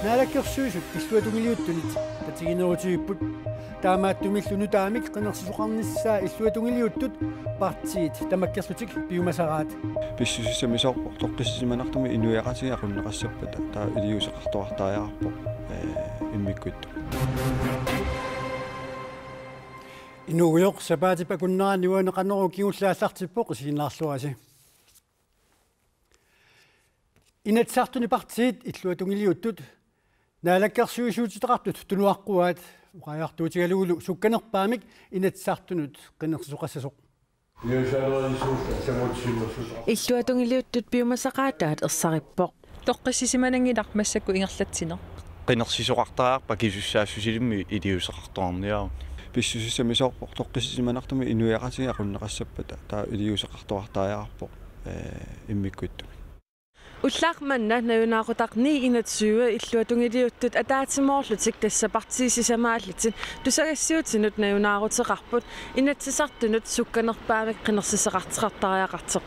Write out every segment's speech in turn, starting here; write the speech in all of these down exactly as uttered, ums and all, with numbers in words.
Naalakkersuisut illuatungiliuttunit tatiginerutigippput. Taamaattumillu nutaamik qinersisoqarnissaa illuatungiliuttut partiit tamakkerlutik piumasaraat. Pissusissamisoorpoq toqqissisimanartumik inuiaqatigiit aqunneqassappata taava iliuuseqartoqartariaqarpoq, ee, immikkut. Inuugujoq sapaatip akunnerani uani Qanorooq kingulleq aallartippoq, isiginnaarluarisi. Inatsisartuni partiit illuatungiliuttut naalakkersuisuutitaqartut tunuaqquaat oqariartuutigalugulu sukkanerpaamik Inatsisartunut qinersisoqassasoq. Illuatungiliuttut piumasaqaataat ersarippoq. Toqqissisimananngilaq massakkut ingerlatsineq. Qinersisoqartariaqarpat akisussaassusilimmik iliuuseqartoqarniaruk. Pissusissamisoorpoq toqqissisimanartumik inuiaqatigiit aqunneqassappata taava iliuuseqartoqartariaqarpoq, ee, immikkut. Ullaaq manna nalunaaqutaq ni enogtyve illuatungiliuttut ataatsimoorlutik tassa partiit sisamaallutik tusagassiuutinut nalunaaruteqarput Inatsisartunut sukkanerpaamik qinersisoqartoqartariaqartoq.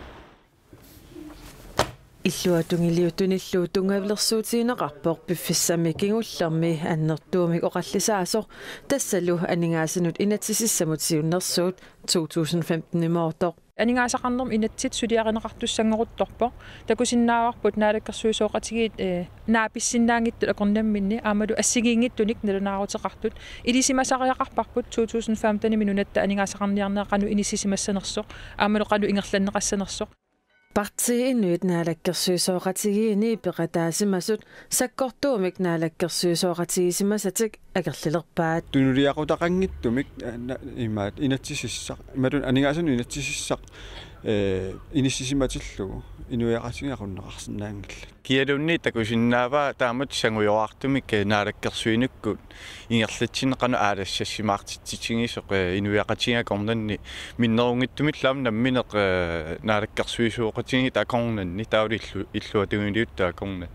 Illuatungiliuttunillu tunngavilersuutigineqarpoq piffissami kingullermi annertuumik oqallisaasoq, tassalu aningaasanut inatsisissamut siunnersuut to tusind femten-imoortoq. Aningaasaqarnermut inatsit suliarineqartussanngoruttorpoq. Takusinnaavarput naalakkersuisooqatigiit, ee, naapissinnaanngitsut akornamminni aammalu assigiinngitsunik nalunaaruteqartut. Ilisimasariaqarparput to tusind femten-imi nunatta aningaasaqarniarnera qanoq inissisimassanersoq aammalu qanoq ingerlanneqassanersoq. Partiit inuit naalakkersuisooqatigiinni peqataasimasut sakkortuumik naalakkersuisooqatigisimasatik akerlilerpaat. Tunuliaqutaqanngitsumik, ee, na-, imaat inatsisissaq, imaluunniit aningaasanut inatsisissaq, ee, inissisimatillugu inuiaqatigiit aqunneqarsinnaanngillat. Kialuunniit takusinnaavaa taamatut sangujoraartumik, ee, naalakkersuinikkut ingerlatsineq qanoq aalassassimaartitsitigisoq, ee, inuiaqatigiit akornanni minnerunngitsumillu aamma nammineq, ee, naalakkersuisooqatigiit akornanni taavalu illu-, illuatungiliuttut akornanni.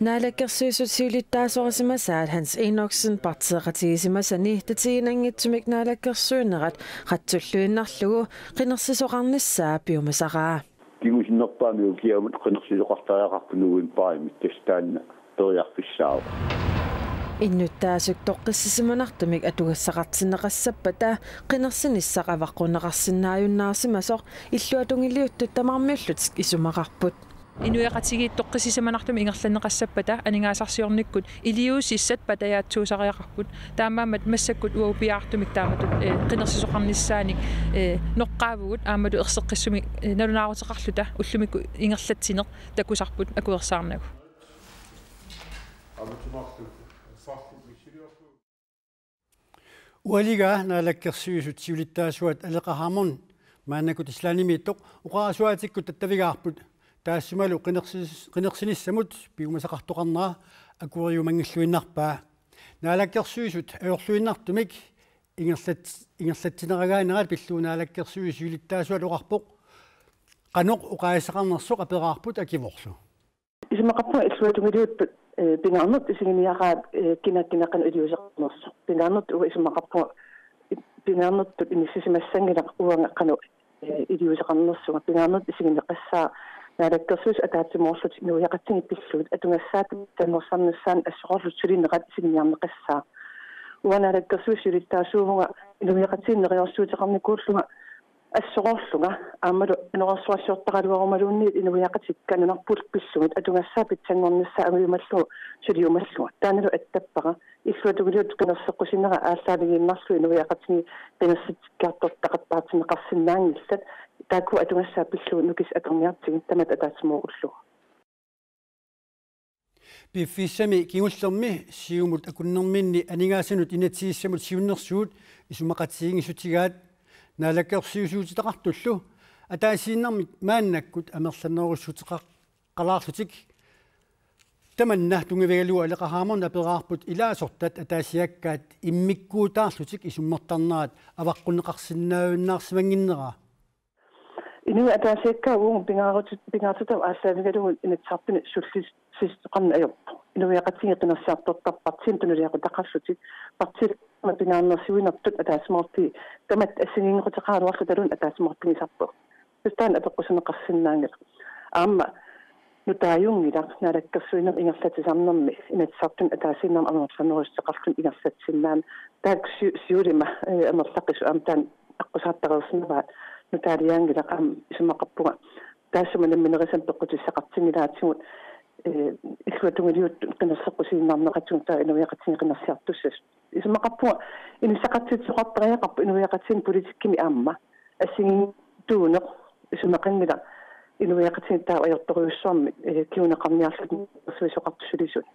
Naalakkersuisut siulittaasorisimasaat Hans Enoksen partiiqatigisimasani tatiginanngitsumik naalakkersuinerat qatsulluinnarlugu qinersisoqarnissaa piumasaraa. Kingusinnerpaamik ukiamut qinersisoqartariaqarpoq novembarimi, tassa taanna periarfissaavoq. Innuttaasut toqqissisimanartumik atugassaqartinneqassappata qinersinissaq avaqqunneqarsinnaajunnaarsimasoq illuatungiliuttut tamarmiullutik isumaqarput. Inuiaqatigiit toqqissisimanartumik ingerlanneqassappata aningaasarsiornikkut iliuusissat patajaatsuusariaqarput. Taamaammat massakkut uagut piaartumik taamatut, ee, qinersisoqarnissaanik, ee, noqqaavugut aammalu erseqqissumik, ee, nalunaaruteqarluta ullumikkut ingerlatsineq takusarput akuersaarnagu. Ualigaa naalakkersuisut siulittaasuat Aleqa Hammond maannakkut Islandimiittoq oqarasuaatikkut tattavigaarput, taassumalu qinersis-, qinersinissamut piumasaqartoqarnera akueriumanngilluinnarpaa. Naalakkersuisut ajorluinnartumik ingerlat-, ingerlatsineragaanerat pillugu naalakkersuisut siulittaasuat oqarpoq qanoq oqaaseqarnersoq aperaarput Akivorlu. Isumaqarpunga illuatungiliuttut, ee, pingaarnertut isiginiaraat, ee, kina kina qanoq iliuuseqarnersoq. Pingaarnertut uanga isumaqarpunga, pingaarnertut inissisimassanngilaq uanga qanoq, ee, iliuuseqarnersunga. Pingaarnertut isigineqassaaq naalakkersuisut ataatsimoorlutik inuiaqatigiit pillugit atugassaata pitsanngorsaarnissaanut assororlutik sulinerat isiginiarneqassaaq. Uanga naalakkersuisut siulittaasuuvunga inuiaqatigiinnut neriorsuuteqarnikuullunga assororlunga aammalu anorersuarsiortaraluarumaluunniit inuiaqatikka nunarput pillugit atugassaat pitsanngornissaat angujumallugu suliumallunga. Taannalu attappara illuatungiliuttut qinerseqqusinera aallaavigiinnarlugu inuiaqatigiit qinersitsikkiartortaqattaartinneqarsinnaanngillat, taakku atugassaat pillugit nukissat atorniartigit tamatta ataatsimoorullugu. Piffissami kingullermi Siumut akunnerminni aningaasanut inatsisissamut siunnersuut isumaqatigiinngissutigaat naalakkersuisuutitaqartullu ataasiinnarmik maannakkut amerlanerussuteqalaarlutik. Tamanna tunngavigalugu Aleqa Hammond aperaarput ilaasortat ataasiakkaat immikkuutaarlutik isummertarnerat avaqqunneqarsinnaajunnaarsimannginnera. Inuit ataasiakkaat uagut pingaarutit-, pingaartitavut aallaavigalugu Inatsisartuni sullississuteqarneq ajorpoq. Inuiaqatigiit qinersiartortarput partiinut tunuliaqutaqarlutik. Partiit pingaarnersiuinertut ataatsimoorfiit tamatta assigiinngequteqaraluarluta taavalu ataatsimoorfigisarput. Tassa taanna apeqqusineqarsinnaanngilaq. Aamma nutaajunngilaq naalakkersuinermi ingerlatsisarnermi Inatsisartuni ataasiinnarmik amerlanerussuteqarluni ingerlatsisinnaanera. Taakku si-, siulima, eh, amerlaqisut aamma taanna aqqusaartareersimavaat. Nutaaliaanngilaq aamma isumaqarpunga taassuma namminerisat peqqutissaqartinngilaatigut, eh, illuatungiliuttut qinerseqqusiinnarneqatigut taava inuiaqatigiit qinersiartussasut. Isumaqarpunga inissaqartitsisoqartariaqarpoq inuiaqatigiinni politikkimi aamma. Assigiinngitsuuneq isumaqanngilaq inuiaqatigiit taava ajortorujussuarmik, eh, kinguneqarniarlutik naalakkersuisoqartut sulisut.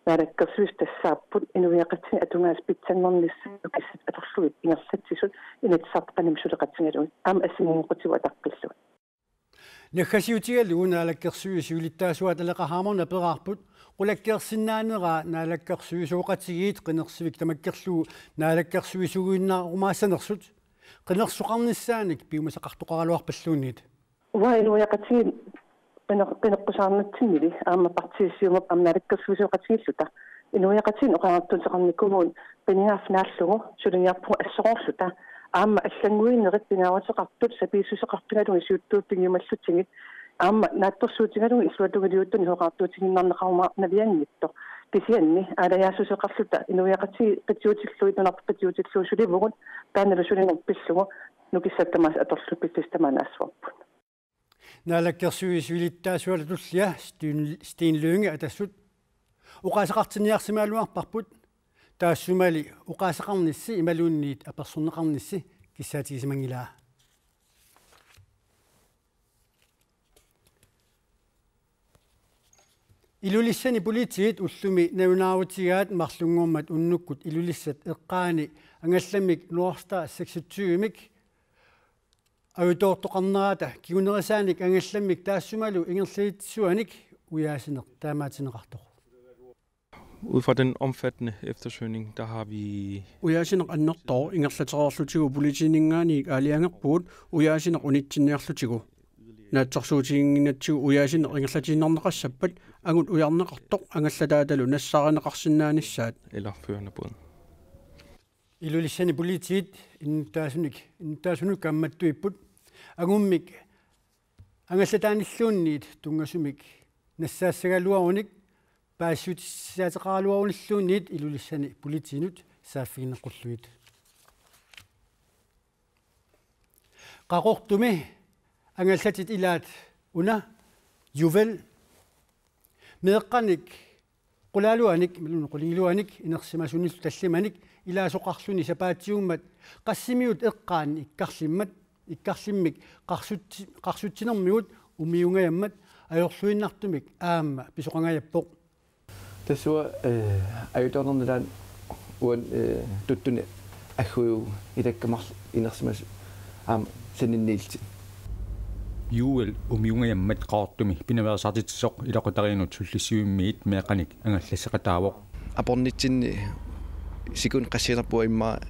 Naalakkersuisut tassaapput inuiaqatigiit atugaasa pitsanngornissaat nukissat atorlugit ingerlatsisut Inatsisartut qanimut suleqatigalugit aamma assigiinngequtigut ataqqillugit. Naggasiutigalugu naalakkersuisut siulittaasuat Aleqa Hammond aperaarput qulakkeersinnaaneraa naalakkersuisooqatigiit qinersivik tamakkerlugu naalakkersuisuuginnaarumaassanersut qinersoqarnissaanik piumasaqartoqaraluarpalluunniit. Uanga inuiaqatigiit qiner-, qineqqusaarnitsinnili aamma partiit siumut aamma naalakkersuisooqatigiilluta inuiaqatigiinni oqariartuuteqarnikuuvugut qinigaaffiit naallugu suliniarpugut assoroorluta aamma allannguinerit pingaaruteqartut sapiissuseqarfigalugit siuttuut pigiumallutsigit aamma naatsorsuutigalugu illuatungiliuttuni oqariartuutigiinnarneqarumaarnavianngitsoq. Kisianni aalajaassuseqarluta inuiaqatigiit qitiutillugit nunarput qitiutillugit sulivugut taannalu sulineq pillugu nukissat tamaasa atorlugit piffissaq tamaat naassavarput. Naalakkersuisut siulittaasuata tullia Steen, Steen Lynge atassut oqaaseqartinniarsimagaluarparput taassumali oqaaseqarnissi imaluunniit apersorneqarnissi kissaatigisimanngilaa. Ilulissani politiit ullumi nalunaarutigaat marlunngormat unnukkut Ilulissat eqqaani angallammik North Star seksogtyvemik ajutoortoqarnerata kingunerisaanik angallammik taassumalu ingerlalitsisuanik ujaasineq taamaatigineqartoq. Ud fra den omfattende eftersøgning, der har vi Ujaasineq annertooq ingerlatereerlutigu politiininngaanniit aalajangerpugut ujaasineq unitsinniarlutigu. Naatsorsuutiginnginnatsigu ujaasineq ingerlatiinnarneqassappat angut ujarneqartoq angallataatalu nassaarineqarsinnaanissaat. Eller føreren af båden. Ilulissani politiit innuttaasunik, innuttaasunut kaammattuipput angummik angallataanilluunniit tunngasumik nassaassagaluarunik paasissutissaateqaraluarunilluunniit Ilulissani politiinut saaffiginneqqullugit. Qaqortumi angallatit ilaat una Juvel meeqqanik qulaaluanik, imaluunniit qulingiluanik inersimasunillu tallimanik ilaasoqarluni sapaatiummat Qassimiut eqqaanni ikkarlimmat, ikkarlimmik qarsutsi-, qarsutsinermigut umiungajammat ajorluinnartumik aamma pisoqangajappoq. Tassa uanga, eh, ajutoornermi taanna uani, eh, tuttunik agguiuvoq ilakka marluk inersimasut aamma saninniillutik. Juvel umiungajammat Qaqortumi pinaveersaartitsisoq ilaqutariinnut sullissivimmiit meeqqanik angallasseqataavoq. Apornitsinni sikunnit qassiinerput immaqa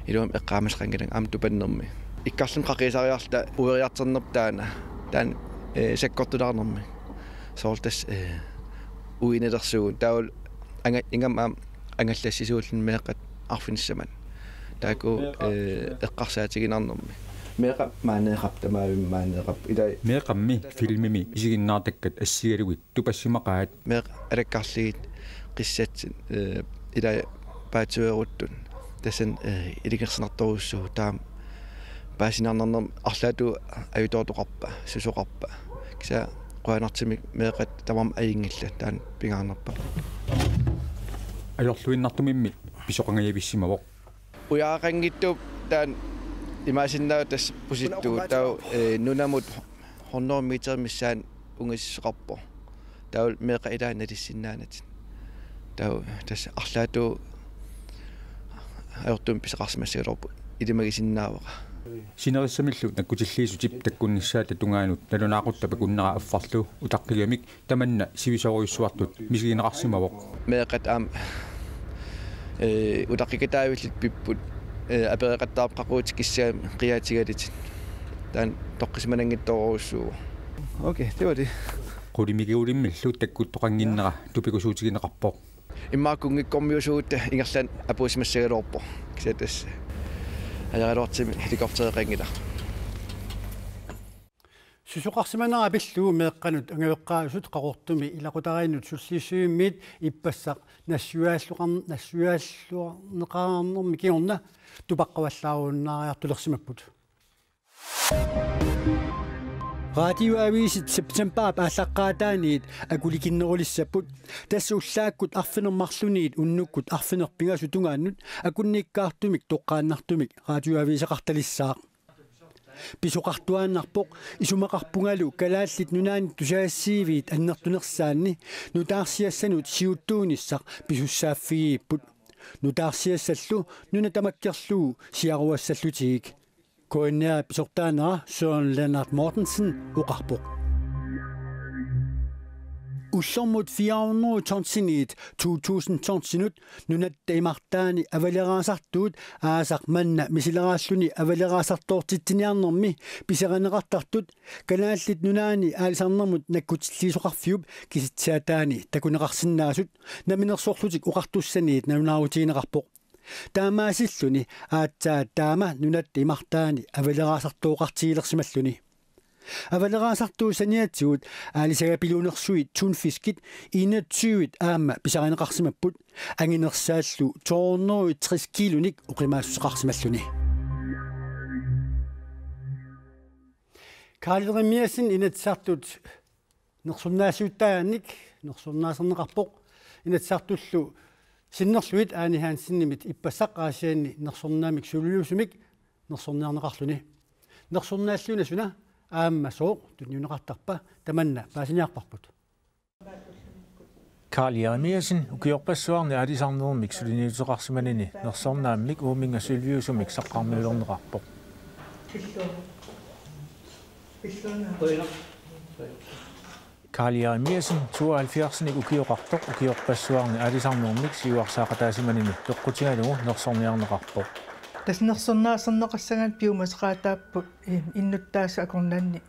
iluamik eqqaamasaqanngilanga aamma tupannermi. Ikkarluni qaqiisariarluta ueriartornerput taanna, taanna, eh, sakkortulaarnermi. Soorlu tassa, eh, uinelersugut. Taavalu anga-, ingammik aamma angallassisuulluni meeqqat arfinissamut. Taakku, eh, eqqarsaatiginarnermi. Meeqqat maaneeqarput, tamaavimmi maaneeqarput. Ilai. Meeqqammi filmimi isiginnaartakkat assigalugit tupassimaqaat. Meeqqat alakkarlugit qissatsinnik, eh, ilai paatsueruttut. Tassani, eh, ilungersunartorujussuuvoq taama. Paasinarnarnermi arlaatigut ajutoortoqarpa, susoqarpa. Kisianni qujanartumik meeqqat tamarmik ajunngillat, taanna pingaarnerpaaq. Ajorluinnartumimmi pisoqangajavissimavoq. Ujaraqanngitsuupput taanna imaassinnaavoq tassa pusittugut taava, eh, nunamut hundrede meter missaani ungasissoqarpoq. Taavalu meeqqat ilaanni nalussinnaanatik. Taava tassa arlaatigut ajortumik pisaqarsimassagaluarpoq ilimagisinnaavara. Sinerissamillu nakkutilliisutip takkunnissaata tungaanut nalunaaqutap akunnera affarlu utaqqigamik tamanna sivisoorujussuartut misigineqarsimavoq. Meeqqat aamma, eh, utaqqikataavillutik pipput, eh, apereqattaarput qaqugutik kissaammik qiaatigalutik. Taanna toqqissisimananngitsoorujussuuvoq. Okay, det var det. Qulimiguulimmillu takkuttoqannginnera tupigusuutigineqarpoq. Immaqa kunngikkormiusugut ingerlaannaq apuussimassagaluarpoq. Kisianni tassa ajoraluartumik helikoptereqanngilaq. Susoqarsimanera pillugu meeqqanut angajoqqaasut Qaqortumi ilaqutariinnut sullissivimmiit ippassaq nassuiaalluarn-, nassuiaalluarneqarnermi kingorna tupaqqavallaarunnaariartulersimapput. Radioavisit septembarip aallaqqaataaniit akulikinnerulissapput. Tassa ullaakkut arfineq-marlunniit unnukkut arfineq-pingasut tungaannut akunnikkaartumik toqqaannartumik radioaviseqartalissaaq. Pisoqartuaannarpoq isumaqarpungalu Kalaallit Nunaanni tusagassiiviit annertunersaanni nutaarsiassanut siuttuunissaq pisussaaffigigipput. Nutaarsiassallu nuna tamakkerlugu siaruassallutigik. K N R pisortaanera Søren Lennart Mortensen oqarpoq. Ullormut fire hundrede tonsiniit to tusind tonsinut nunatta imartaani avaleraasartuut aasaq manna misileraalluni avaleraasartoortitsiniarnermi pisarineqartartut Kalaallit Nunaanni Aalisarnermut Nakkutilliisoqarfiup kisitsisaataani takuneqarsinnaasut Namminersorlutik Oqartussaniit nalunaarutigineqarpoq. Taamaasilluni aatsaat taama nunatta imartaani avaleraasartooqartigilersimalluni. Avaleraasartuut saniatigut aalisagapiluunersuit tunfiskit enogtyve aamma pisarineqarsimapput anginersaallu to hundrede tres kiilunik oqimaassuseqarsimalluni. Karl Jeremiassen Inatsisartut nersornaasiuttaanik nersornaaserneqarpoq. Inatsisartullu sinnerlugit Ane Hansenimit ippassaq Aasianni nersornaammik suliniusumik nersorniarneqarluni. Nersornaalliuna suna aamma sooq tunniunneqartarpa, tamanna paasiniarparput. Karl Jeremiassen ukiorpassuarni aalisarnermik suliniuteqarsimanini nersornaammik uuminnga sølviusumik saqqarmiulerneqarpoq. Karl Jeremiassen tooghalvfjerdsinik ukioqartoq ukiorpassuarni aalisarnermik siuarsaaqataasimanini peqqutigalugu nersorniarneqarpoq. Tassa nersornaaserneqassagaanni piumasaqaataapput, eh, innuttaasut akornanni,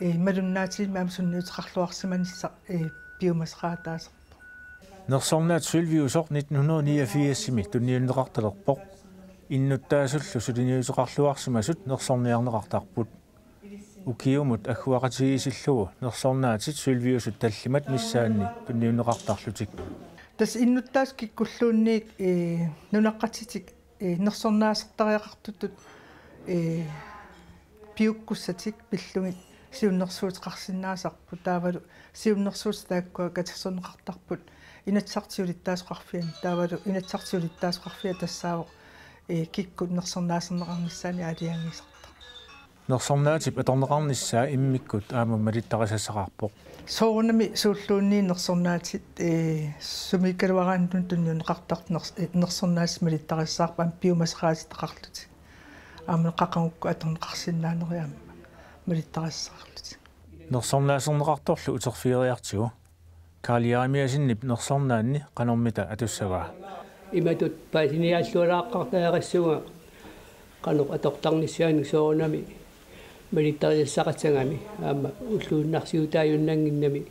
eh, malunnaatilimmik aamma sunniuteqarluarsimanissaq, eh, piumasaqaataasarpoq. Nersornaat sølviusoq nitten hundrede niogfirsimi tunniunneqartalerpoq. Innuttaasullu suliniuteqarluarsimasut nersorniarneqartarput. Ukiumut agguaqatigiissillugu nersornaatit sølviusut tallimat missaanni tunniunneqartarlutik. Tassa innuttaasut kikkulluunniit, eh, nunaqqatitik, eh, nersornaasertariaqartutut, eh, piukkussatik pillugit siunnersuuteqarsinnaasarput, taavalu siunnersuutit taakkua katersorneqartarput Inatsisartut Siulittaasoqarfianni, taavalu Inatsisartut Siulittaasoqarfia tassaavoq, eh, kikkut nersornaaserneqarnissaannik aalajangiisartaq. Nersornaatip atorneqarnissaa immikkut aamma malittarisassaqarpoq. Soorunami suulluunniit nersornaatit, eh, sumiikkaluaraannut tunniunneqartartut ners-, eh, nersornaatit malittarisassaqarput aamma piumasaqaatitaqarlutik. Aamma qaqugukku atorneqarsinnaaneri aamma malittarisassaqarlutik. Nersornaaserneqartorlu uterfigeriartigu Karl Jeremiassenip nersornaanni qanormita atussavaa. Imatut paasiniaallualaaqqaartariaqassaanga qanoq atortarnissaannik soorunami malittarisassaqassagami aamma ulluinnarsiutaajunnannginnami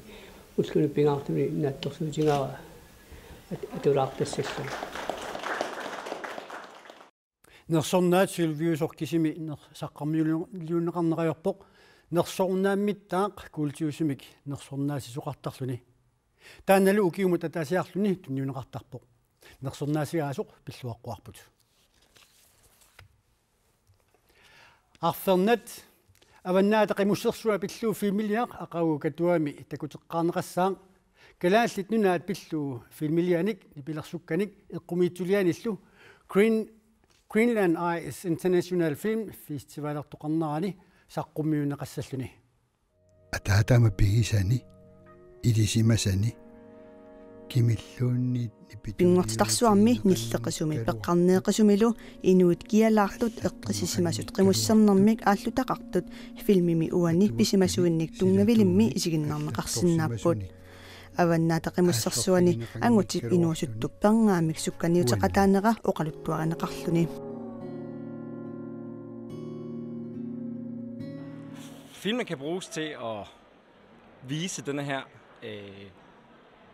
ulluni pingaartuni naatsorsuutigaara at-, atulaartassallunga. Nersornaat sølviusoq kisimi ner-, saqqarmiuliunneqarneq ajorpoq nersornaammittaaq kuultiusumik nersornaasisoqartarluni. Taannalu ukiumut ataasiarluni tunniunneqartarpoq. Nersornaasigaasoq pilluaqquarput. Arfernat Avannaata Qimussersua pillugu filmiliaq aqagu Katuami takuteqqaarneqassaaq. Kalaallit Nunaat pillugu filmilianik nipilersukkanik eqqumiitsulianillu Green-, Greenland Eyes International Film Festivalertoqarnerani saqqummiunneqassalluni. Ataatama pigisani, ilisimasani, kimilluunniit nipituniuutinneqarneqarluni. Pinngortitarsuarmi nilleqisumi peqqarneeqisumilu inuit kialaartut eqqissisimasut qimussernermik aallutaqartut filmimi uani pisimasuinnik tunngavilimmi isiginnaarneqarsinnaapput. Avannaata Qimussersuani angutip inuusuttup pernaammik sukkaniuteqataanera oqaluttuarineqarluni. Filmen kan bruges til at vise denne her, øh,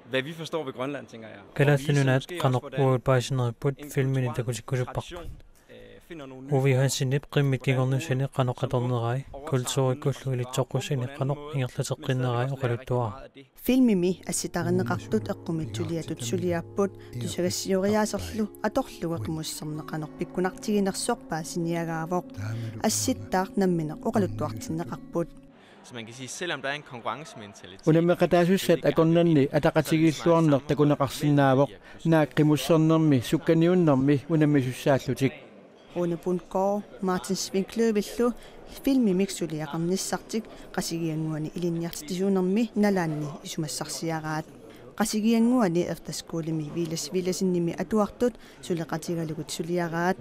hvad vi forstår ved Grønland, tænker jeg. Og Kalaallit vise Nunaat måske også, qanoq hvordan uagut paasineriput en filmini kultur og takutikkusupparput. Tradition, øh, finder nogle nye Uwe Hansenip qimmit kingornussani qanoq atornerai. kulturikkullu ilitsoqqussanik qanoq ingerlateqqinnerai oqaluttuarput. Filmimi assitarineqartut eqqumiitsuliatut suliapput tusagassioriaaserlu atorlugu qimusserneq qanoq pikkunartiginersoq paasiniagaavoq. Assittaaq nammineq oqaluttuartinneqarput. Så man kan sige, selvom der er en konkurrencementalitet, unammeqataasussat akornanni ataqatigiilluarneq takuneqarsinnaavoq, naak qimussernermi sukkaniunnermi unammisussaallutik. Rune Bundgaard, Martin Svinkløvillu filmimik suliaqarnissartik Qasigiannguani ilinniartitsisuunermi nalaanni isumassarsiaraat. Qasigiannguani efterskolemi Villads Villadsenimi atuartut suleqatigalugu suliaraat.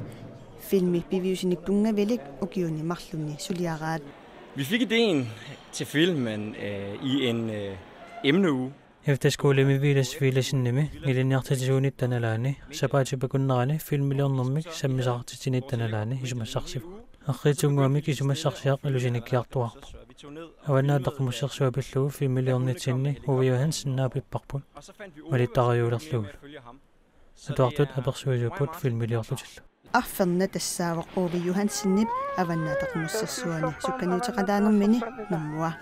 Filmi piviusinikkunngavilik ukiuni marlunni suliaraat. Vi fik ideen til filmen øh, i en øh, emneuge. Efterskolemi Villads Villadsenimi ilinniartitsisuunitta nalaani sapaatip akunnerani filmiliornermik sammisaqartitsinitta nalaani isumassarsivoq. Arriitsunnguamik isumassarsiaq Ilulissaniikkiartuaarpoq. Avannaata Qimussersua pillugu filmiliornitsinni Ove Johansen naapipparput malittariuulerlugulu. Atuartut apersuisuupput filmiliorlutillu. Arfernat tassaavoq Ove Johansenip Avannaata Qimussersuani sukkaniuteqataanermini nermua.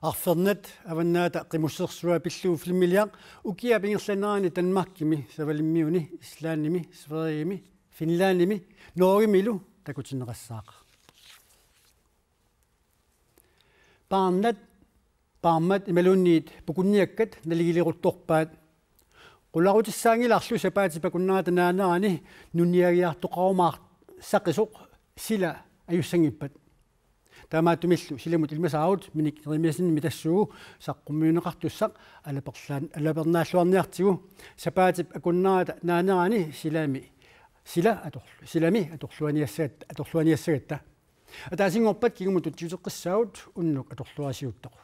Arfernat Avannaata Qimussersua pillugu filmiliaq ukiap ingerlanerani Danmarkimi, Savalimmiuni, Islandimi, Sverigemi, Finlandimi, Norgemilu takutinneqassaaq. Paarnat, paarmat imaluunniit pukunniakkat naligileruttorpaat. Qularutissaanngilarlu sapaatip akunnerata naanerani nuniagiartoqarumaarsaqisoq sila ajussanngippat. Taamaattumillu silamut ilimasaarut Minik Jeremiassenimik tassuugu saqqummiunneqartussaq alaperlaan-, alapernaalluarniartigu sapaatip akunnerata naanerani silami, sila atorlu-, silami atorluaniassagat-, atorluaniassagatta. Ataasinngorpat kingumut tutsiuteqqissaagut unnuk atorluarisiuttoq.